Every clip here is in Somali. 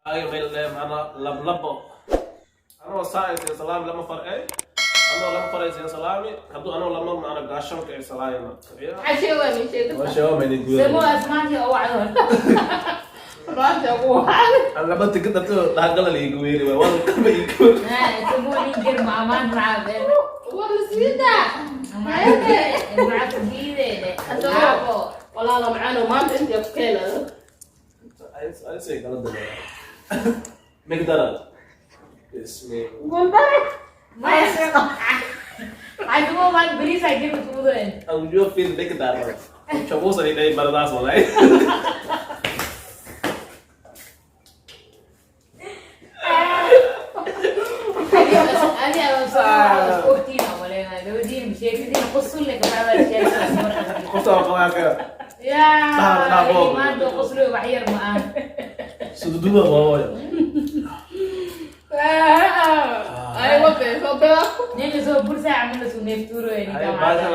Ay meel macna lablabo anoo saa salaam lama far'e anoo lama faraysiin salaami hadduu anoo lama macna gaashanka ay salaayna. Maxaa sheegaa min sheegta? Waa sheego mayna Semo guuda. Asmaantii oo wacdo. Maanta ugu wacay. Aan laba tikid darto dhahgala liigu weeri waay wal kama iigu. Semo nin jir ma amaan macaa. War la siida. Macaa ku diideede. Asagoo walaalo macaano maanta intii ku keenayo. Ay say kala dalaya migdara ismi. Guuldaro. Maya. Ay semo maan bariis ay jirta kuudeen. Ang jo fil migdara chabusa ni dai baradaas walay. Adi adi ogtiin oo maleynaa gabadhiin sheekadiina qusul le kabacda sheekada. Qofta waa qabaa ka. Yaa maanta qoslo wax yar ma ah. Sududuba waa. Ay wabe wabe. Ninka soo bursaa camal suu neeftuuro. Ay Ninka baasha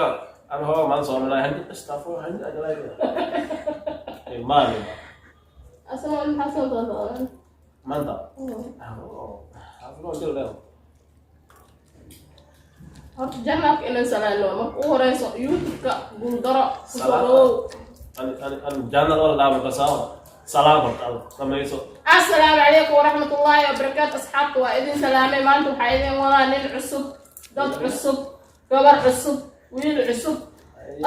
aan hoo maan soo malay hanti astafo hanti ajalay ay maali. Asma maxaa soo doontaa? Maanta xaafado jiro leo. Horta janalka inaan salaano marka ugu horeyso YouTube-ka guuldaro kusoo dhawow. An an an janal wala dhaama kasao salaam horta al samayso. Asalaamu calaykum waraxmatullaahi wabarakaatu, asxaabta waa idin salaamay. Maanta waxaa idin wadaa nin cusub, dad cusub, gabar cusub, wiil cusub.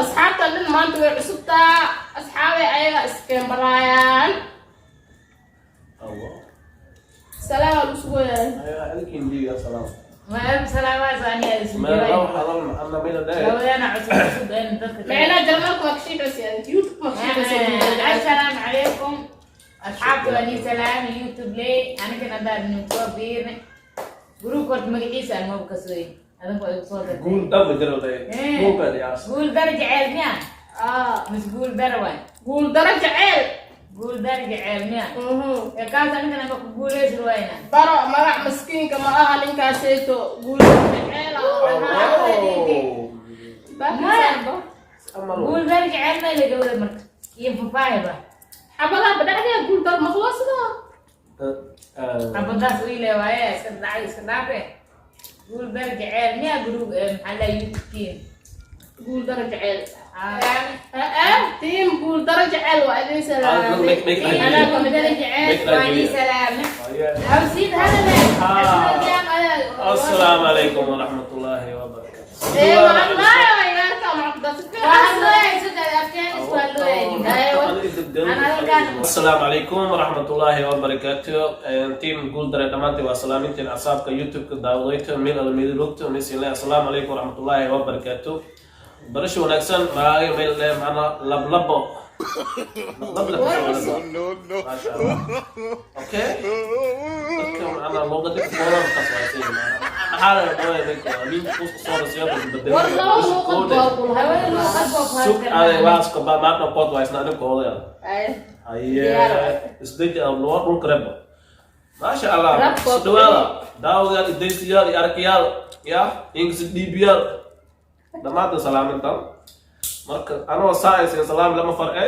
Asxaabta dhan maanta way cusubtaa, asxaabay ayaga iskeenbaraayaan. Allah. Salaam aa lagu sugoyahay. Ay adinkin salaam. Ma salaamaa saaniya isu ma jiray. law hadal ana meel dheer. Gabadhana cusub cusub een dadka. Macnaa jarmalka waa kashiifaysa, YouTube waa kashiifaysa. Assalaamu calaykum asxaabta, waa nii salaami YouTube ley anigan haddaad ninku biirne gruupka horta magaciisa aan maba kasooyin adinku ay soo dartay. Guul dhan jiro dheer guul yaas. Guul dara jeceel miya? Ah. Mis guul dara waay. Guuldaro jeceel. Guul dara jeceel miya? Ee kaas anigan ama ku guuleysi wayna. Baro magac maskiinka ma aha ninkaasayto guuldaro jeceel aa dhahaa. Guul dara jeceel mayla gabadha marka iyo fafaayba. Xabadaha badhacdee guuldaro maqlo sidaa. Xabadaas wiile waaye iska dhacay iska dhaafe guul dara jeceel miya gruup maxaa la YouTube-kiin? Guuldaro jeceel tiim guuldaro jeceel waa idin salaamay. Anaa guul dara jeceel waa nii salaame hawsiin hadale. Assalaamu calaykum waraxmatullaahi wabarakaatu. Ee macnaayo yaarka macqda si fiican. Asalaamu calaykum waraxmatullaahi wabarakaatu, tiim guuldare dhammaantiin waa salaamintiin asaabka YouTube-ka daawadayto meel almidrogto misinle. Asalaamu calaykum waraxmatullaahi wabarakaatu, barasho wanaagsan. Magaaga meel dhe macna lablabo. No, no. Maasha Allah. Okay, dadka macna luuqada koodan kaswaysay maxaa la dhahaa min kusoo rasiyo. War laba luuqad baa kulahay. Sug ade waasko ba maadna kood waa isna adin koodaya. Ay. Haye isdeji loo dhulka rebo maasha Allah. Rabko. Dhawaada daawadayaal, idaysiyaal iyo arkayaal ya ingis dhiibiyaal dhammaantan salaamintan marka anoo saa salaami lama far'e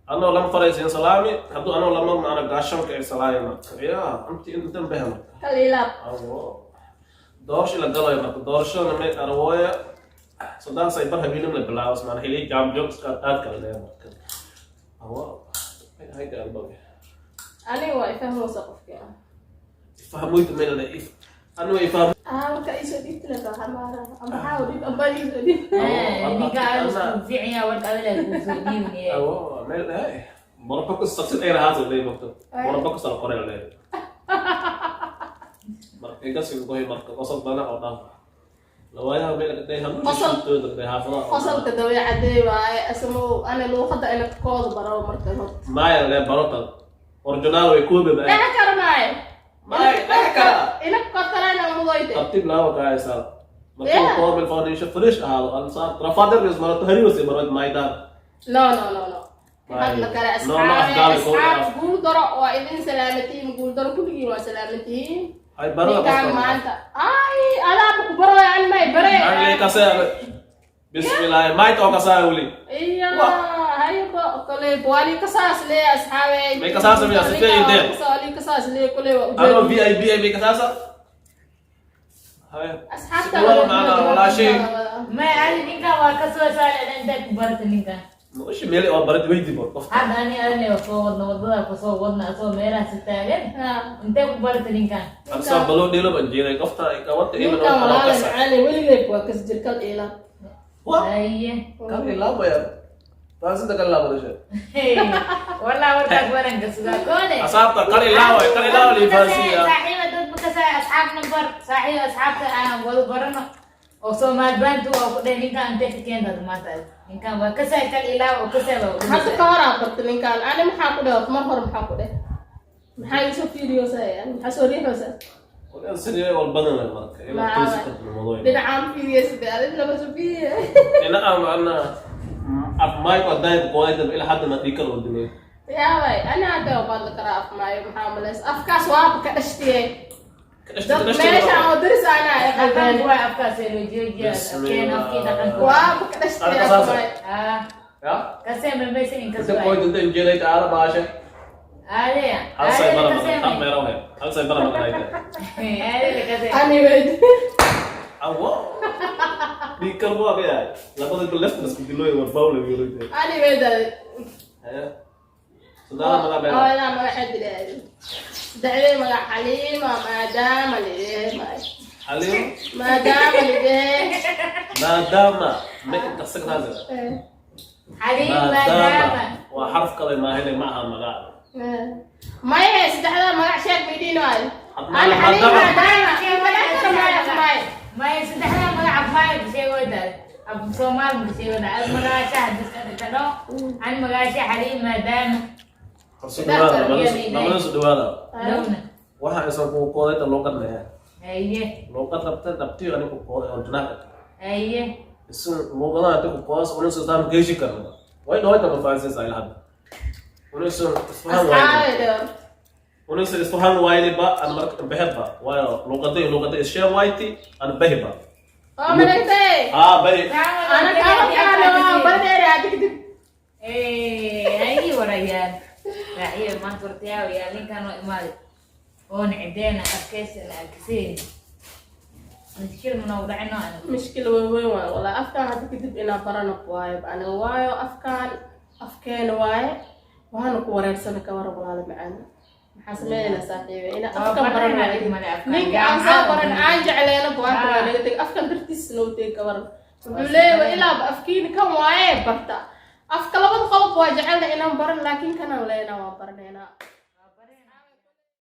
anoo lama faraysiin salaami hadduu anoo lama macna gaashanka ay salaayna ya inti intan behma. Kalilaab. Awo doorasho la galayo marka doorashadana may arwooya sadaasay bar habeenim la bilaabo maana xili jaam joog aad kala leeyahay marka awo hayga albabe. Aniga waa ifahmaysa qofkii ah. Fahmoyta meel la if anu ifahmo. Ah, marka iisoo dhiibti la tahay maara ama xaaw dhiib amba iisoo dhiib. Ninka fiican yaa warka adala kuusoo dhiibniye. Awo meel eh morobba ku saqsid ay rahaas leeyahay marka morobba ku sal qoray leeyahay marka iga sii goy marka qosol bana oo dhaaf lawaayaha meel ka day hamu. Qosol. Day haafada. Qosolka dabeecadee waaye asmo ana luuqada ina kooda baro marka horta. Maya le barota original way kuwa baa. Dhex kara maayo. Maayo, dhex kara. Ina kotarana mudoyte. Tartiib laa kaaysa marka koobel foundation fresh ahaado ansaar rafaadar is marato hariwasi marad maydaan. No, no, no, no. Hadla kale. No, no, asxaabe afgaali kooda. Asxaab guuldaro waa idin salaamatihiin, guuldaro kulligiin waa salaamatihiin. Ay barada. Ninkaan maanta ay adaaba ku baroy an may bare. Aan kase Bismillah, mayt oo kasaa weli. Iya, hayba kale wali kasaas le, asxaabe. May kasaasa miya? Sifee ideen. Wali kasaas le kule waa. Anoo VIP may kasaasa. Haya. Asxaabta. Wala maana walaashay. May adi ninkan waa kasoo saale, intay ku barata ninkan? Nolosha meel oo barad weydi bo qofka. Hadda ani adane waa soo wadna, wadada kusoo wadna, asoo meelaha si taagan. Intay ku barata ninkan? Ansa baloo dheelo baan jeeday qofta ay qabata iman. Ninkan walaala macaane weligay waa kas jirkal ila. Wa. Haye. Kal ilaabaya. Taas inta kal ilaabada shay. Wallah, warkaas waran ka sugaa koole. Asaabta kal ilaaway, kal ilaawa liifaasiya. Saaxiiba dad ma kasay, asxaab number saaxiib, asxaabta aan wada barano oo Soomaali baantu oo ku dheh, ninkan intee ka keentad maanta? Ninkan waa kasay, kal ilaaw oo kasay waa. Hadda ka hor aan barta ninkan ani, maxaa ku dheh? Mar hore maxaa ku dheh? Maxaa iisoo fiiriyoosaa? Yani maxaa soo riixoosaa? Sidii wal badan marka ilaa toos ka madooyin. Dhinacaan fiiriyeysa de, adin lama soo fiiriye. Dhinaca macna af mic oo daayib qooyda ilaa hadda ma dhikal oo dinay. Yaabay, ana hadda waa baadla karaa afmaayo. Maxaa malays afkaas waaba ka dhashtiye dad meeshaan oo daris ana ay dhaqanka qaldeen. Waa afkaas ee loo joojiya afkeen, afkii dhaqanka. Waaba ka dhashtiye. Arka saasa. Afmaayo. Ah. Ya. Kasay ma maysan in inta kasoo qooyda inta injeeday taala baasha. Aadaya. Hal say bara kasay. hal meelo he hal say bara maqnayta. Aadaya kasay. Anyway. Awo dhikal waa ka yahay labada bil left isku dilooy war bawle wiilay. Anyway dad. Haya, sudaana maga been. Hooyadaa magaceed ilaahay saddexdee magac Xaliima maadaama lidee. Xaliim. Maadaama lidee. Maadaama ma inta sagnaada. Xaliim. Maadaama. Maadaama. Waa xarf kale maahane, ma aha magac. Maye, saddexdaa magac sheeg maydhiin waayo. Maadaama. Ana Xaliim maadaama maye. Maya, saddexdaa magac afmaaya ka sheegoyda, af Soomaali ma ka sheegoyda. Ad magaasha hadiska dhakadho an magaasha Xaliim maadaama. Soo dhawaada, labada soo dhawaada. Lowna. Waxa aysan ku qoodayta luuqad leeyahay. Haye. Luuqad rabta dhabtiyo ani ku qooday oo junaaqa. Haye. Isun luuqadaha inta ku qoodas unaysan saan geeshi karno way dhawayta ma fahansanaysa ilaa hadda unaysan isfahan waayne. Asxaabe dheer. Unaysan isfahan waayne ba an marka beheba waayo luuqaday luuqaday ishee wayti an behiba. Oo malagtay. Aa bahi. Ana kaama kaana baradheere hadda kadib. Hayi, warayaal raaciyo maanta wartayaa yaal ninkan oo imaaday oon cideena afkeysana arkiseen mushkil mana u dhacino aniga. Mushkil weyn waayo walaa. Afkaan hadda kadib inaa barano waayo aniga, waayo afkaan afkeena waaye, waana ku wareersana. Ka waran, walaala macaan, maxaa sameynayna saaxiibe ina Waa afkan baran baranayna waayo. Dhib male afkaan. Ninka aan soo baran aan jecleyna waaka waa naga tegay afkan dartiis noo tegay. Ka waran, wuxuu leeyahay ilaaba afkiina kan waaye barta. Afka labada qolob waa jecelna inaan baran, laakiin kanaan leena waa baranaynaa.